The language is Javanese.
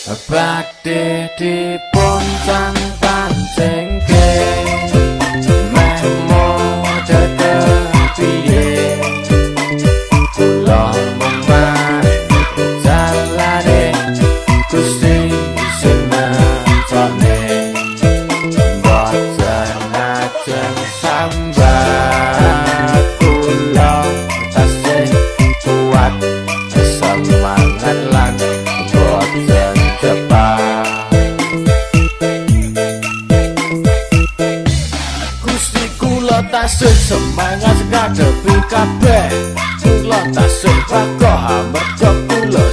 Badhe dipun pancingke, meh model kepiye, kula mung manut jalane, Gusti sing nentokne. Mboten ajeng sambat, kula tasih kuat, semangat lan boten cepat. Gusti, kula tasih semangat ngadepi kabeh. Kula tasih kokoh amarga kula.